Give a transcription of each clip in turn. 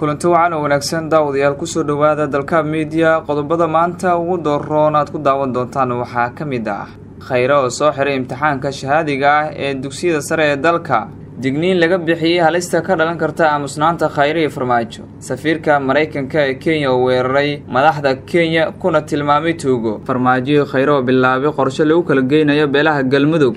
Kulanti wacan oo wanaagsan daawadayaal, kusoo dhawaada Dalkaab Media. Qodobada maanta ugu dooroon aad ku daawan doontaan waxaa ka mid ah Khayre oo soo xiray imtixaanka shahaadiga ah ee dugsiyada sare ee dalka, digniin laga bixiyey halista ka dhalan karta aamusnaanta Khayre iyo Farmaajo, safiirka Maraykanka ee Kenya oo weeraray madaxda Kenya kuna tilmaamay tuugo, Farmaajo Khayre oo bilaabay qorshe lagu kala geynayo beelaha Galmudug.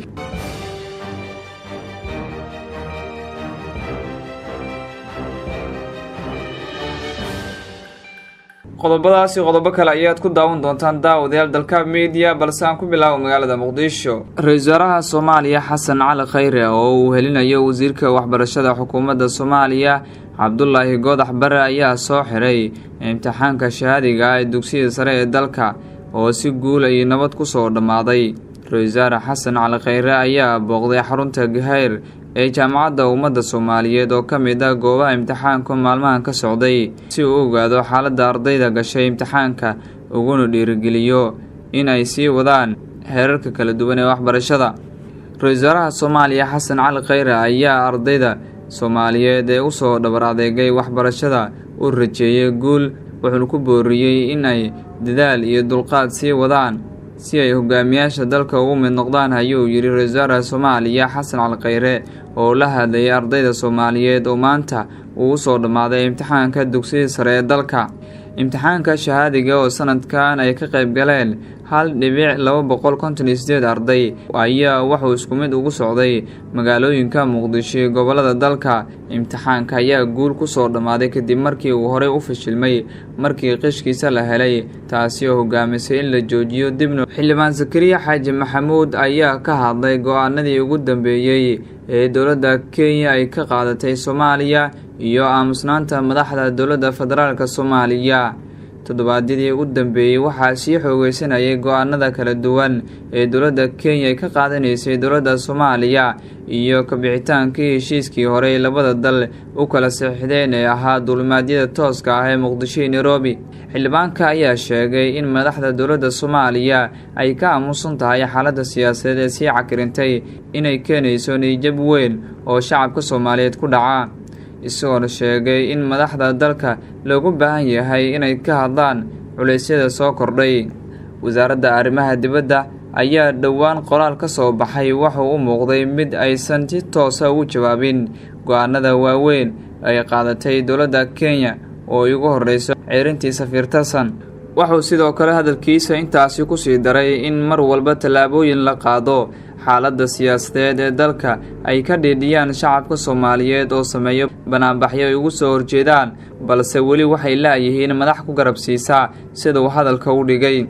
Qodobadaasi qodobo kale ayaad ku daawan doontaan daawadayaal Dalkaab Media, balse aan ku bilaabo magaalada Muqdisho. Ra-iisul wasaaraha Soomaaliya Xasan Cali Khayre oo uu helinayo wasiirka waxbarashada xukuumadda Soomaaliya Cabdulaahi Goodax Bare ayaa soo xiray imtixaanka shahaadiga ah ee dugsiyada sare ee dalka oo si guul iyo nabad kusoo dhammaaday. Ra-isul wasaare Xasan Cali Khayre ayaa booqday xarunta Gahayr ee Jaamacadda Ummadda Soomaaliyeed oo ka mid ah goobaha imtixaanku maalmahan ka socday, si uu u ogaado xaaladda ardayda gashay imtixaanka uguna dhiirigeliyo in ay sii wadaan heerarka kala duwan ee waxbarashada. Ra-isul wasaaraha Soomaaliya Xasan Cali Khayre ayaa ardayda Soomaaliyeed ee usoo dhabar adeegay waxbarashada u rajeeyay guul, wuxuuna ku booriyey in ay dadaal iyo dulqaad sii wadaan si ay hogaamiyaasha dalka ugu mid noqdaan, ayuu yidhi ra-isul wasaaraha Soomaaliya Xasan Cali Khayre oo la hadlayay ardayda Soomaaliyeed oo maanta uu usoo dhammaaday imtixaanka dugsiyada sare ee dalka. Imtixaanka shahaadiga oo sanadkan ay ka qayb galeen 1.258 arday ayaa wuxuu isku mid ugu socday magaalooyinka Muqdisho iyo gobolada dalka. Imtixaanka ayaa guul kusoo dhammaaday kadib markii uu horey u fashilmay markii qishkiisa la helay, taasi oo hogaamisay in la joojiyo dibna. Xildhibaan Sakariya Xaaji Maxamuud ayaa ka hadlay go-aanadii ugu dambeeyey ee dowladda Kenya ay ka qaadatay Soomaaliya iyo aamusnaanta madaxda dowladda federaalk Soomaaliya. Toddobaadyadii ugu dambeeyey waxaa sii xoogeysanayay go-aanada kala duwan ee dowladda Kenya ay ka qaadanaysay dowladda Soomaaliya iyo kabixitaankii heshiiskii horey labada dal u kala saxiixdeen ee ahaa duulimaadyada tooska ah ee Muqdisho iyo Nairobi. Xildhibaanka ayaa sheegay in madaxda dowladda Soomaaliya ay ka aamusan tahay xaaladda siyaasadeed ee sii cakirintay inay keenayso niyijab weyn oo shacabka Soomaaliyeed ku dhaca, isagoona sheegay in madaxda dalka loogu baahan yahay inay ka hadlaan culeysyada soo kordhay. Wasaaradda arrimaha dibadda ayaa dhowaan qoraal ka soo baxay wuxuu u muuqday mid aysan si toosa ugu jawaabin go-aanada waaweyn ay qaadatay dowladda Kenya oo ay ugu horeyso ceerintii safiir Tarsan. Wuxuu sidoo kale hadalkiisa intaasi kusii daray in mar walba tallaabooyin la qaado xaaladda siyaasadeed ee dalka ay ka dhiidhiyaan shacabka Soomaaliyeed oo sameeyo banaanbaxyo ay ugu soo horjeedaan, balse weli waxay laayihiin madax ku garabsiisa sida uu hadalka u dhigay.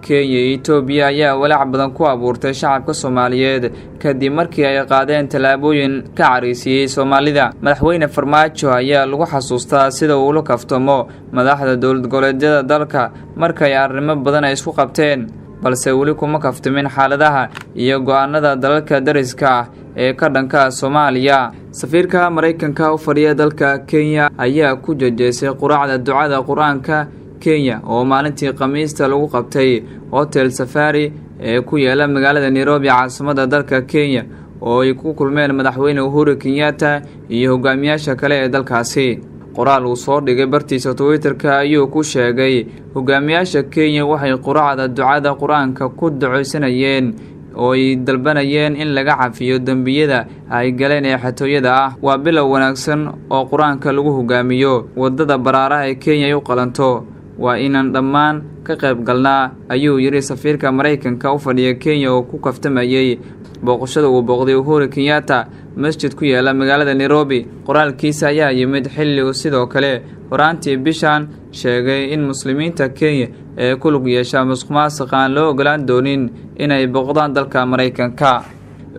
Kenya iyo Itoobiya ayaa walaac badan ku abuurtay shacabka Soomaaliyeed kadib markii ay qaadeen tallaabooyin ka cariisiyey Soomaalida. Madaxweyne Farmaajo ayaa lagu xasuustaa sida uu ula kaftamo madaxda dowlad goboleedyada dalka markay arrimo badan ay isku qabteen, balse weli kuma kaftimin xaaladaha iyo go-aanada dalalka dariska ah ee ka dhanka Soomaaliya. Safiirka Maraykanka u fadhiya dalka Kenya ayaa ku jejeesay quraacda ducada Qur-aanka Kenya oo maalintii Khamiista lagu qabtay Hotel Safari ee ku yaala magaalada Nairobi, caasimadda dalka Kenya, oo ay ku kulmeen madaxweyne Uhuru Kenyatta iyo hogaamiyaasha kale ee dalkaasi. Qoraal uu soo dhigay bartiisa Twitter-ka ayuu ku sheegay hogaamiyaasha Kenya waxay quraacda ducada Qur-aanka ku duceysanayeen oo ay dalbanayeen in laga cafiyo dembiyada ay galeen ee xatooyada ah. Waa bilow wanaagsan oo Qur-aanka lagu hogaamiyo wadada baraaraha ee Kenya ay u qalanto, waa inaan dhammaan ka qayb galnaa, ayuu yidhi safiirka Maraykanka u fadhiya Kenya oo ku kaftamayey booqashada uu booqday Uhuru Kenyatta masjid ku yaala magaalada Nairobi. Qoraalkiisa ayaa yimid xilli uu sidoo kale horaantii bishan sheegay in muslimiinta Kenya ee ku lug yeesha musuqmaasuqa aan loo ogolaan doonin inay booqdaan dalka Maraykanka.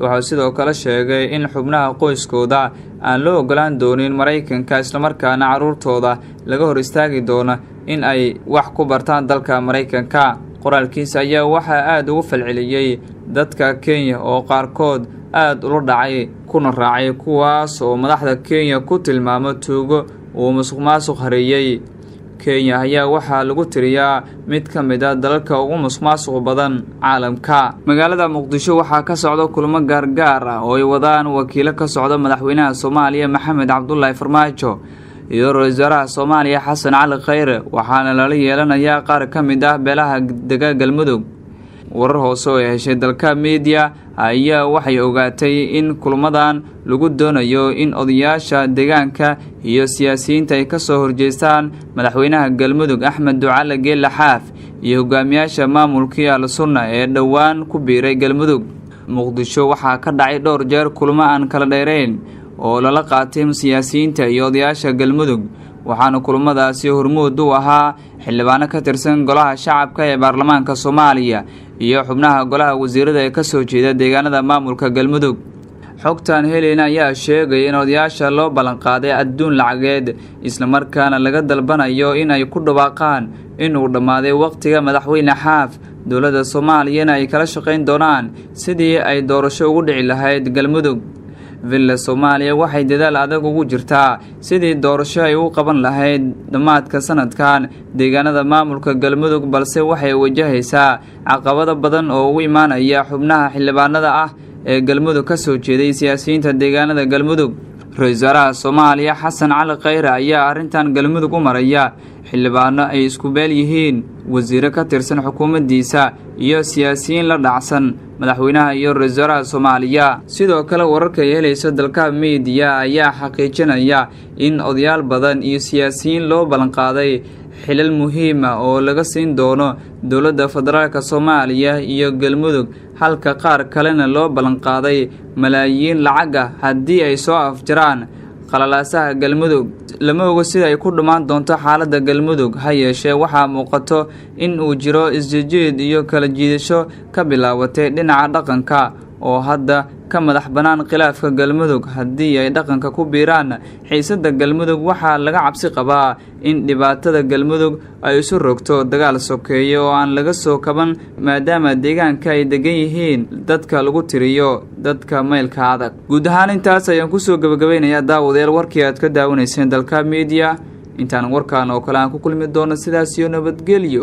Wuxuu sidoo kale sheegay in xubnaha qoyskooda aan loo ogolaan doonin Maraykanka, islamarkaana caruurtooda laga hor istaagi doono in ay wax ku bartaan dalka Maraykanka. Qoraalkiisa ayaa waxaa aada ugu falceliyey dadka Kenya oo qaarkood aada ula dhacay kuna raacay, kuwaas oo madaxda Kenya ku tilmaamo tuugo uu musuq maasuq hareeyey. Kenya ayaa waxaa lagu tiriyaa mid ka mid a dalalka ugu musuqmaasuq badan caalamka. Magaalada Muqdisho waxaa ka socda kulmo gaargaar ah oo ay wadaan wakiilo ka socda madaxweynaha Soomaaliya Maxamed Cabdulaahi Farmaajo iyo ra-iisul wasaaraha Soomaaliya Xasan Cali Khayre, waxaana lala yeelanayaa qaar ka mid ah beelaha dega Galmudug. Warar hoose oo ay heshay Dalka Media ayaa waxay ogaatay in kulmadan lagu doonayo in odayaasha deegaanka iyo siyaasiyiinta ay kasoo horjeestaan madaxweynaha Galmudug Axmed Ducaale Geelle Xaaf iyo hogaamiyaasha maamulkii Al-Sunna ee dhowaan ku biiray Galmudug. Muqdisho waxaa ka dhacay dhowr jeer kulmo aan kala dheereyn oo lala qaatay siyaasiyiinta iyo odayaasha Galmudug, waxaana kulmadaasi hormuud u ahaa xildhibaano ka tirsan golaha shacabka ee baarlamaanka Soomaaliya iyo xubnaha golaha wasiirada ee kasoo jeeda deegaanada maamulka Galmudug. Xogtan heleyna ayaa sheegaya in odayaasha loo ballanqaaday adduun lacageed, islamarkaana laga dalbanayo in ay ku dhawaaqaan inuu dhammaaday waqtiga madaxweyne Xaaf, dowladda Soomaaliyana ay kala shaqayn doonaan sidii ay doorasho ugu dhici lahayd Galmudug. Villa Soomaaliya waxay dadaal adag ugu jirtaa sidii doorasho ay u qaban lahayd dhammaadka sanadkan deegaanada maamulka Galmudug, balse waxay wajahaysaa caqabado badan oo ugu imaanaya xubnaha xildhibaanada ah ee Galmudug ka soo jeeday siyaasiyiinta deegaanada Galmudug. Ra-iisul wasaaraha Soomaaliya Xasan Cali Khayre ayaa arrintan Galmudug u maraya xildhibaano ay isku beel yihiin, wasiiro ka tirsan xukuumaddiisa iyo siyaasiyiin la dhacsan madaxweynaha iyo ra-iisul wasaaraha Soomaaliya. Sidoo kale wararka ay helaysa Dalka Media ayaa xaqiijinaya in odayaal badan iyo siyaasiyiin loo ballanqaaday xilal muhiim ah oo laga siin doono dowladda federaalka Soomaaliya iyo Galmudug, halka qaar kalena loo ballanqaaday malaayiin lacag ah haddii ay soo afjaraan qalalaasaha Galmudug. Lama ogo sida ay ku dhammaan doonto xaaladda Galmudug, ha yeeshee waxaa muuqato in uu jiro isjijiid iyo kala jiidasho ka bilaabatay dhinaca dhaqanka oo hadda ka madax bannaan khilaafka Galmudug. Haddii ay dhaqanka ku biiraan xiisadda Galmudug, waxaa laga cabsi qabaa in dhibaatada Galmudug ay isu rogto dagaal sokeeye oo aan laga soo kaban, maadaama deegaanka ay degan yihiin dadka lagu tiriyo dadka maylka adag. Guud ahaan intaas ayaan kusoo gabagabeynayaa daawadayaal warkii aad ka daawanayseen Dalka Media. Intaan warkan oo kale aan ku kulmi doono, sidaas iyo nabadgelyo.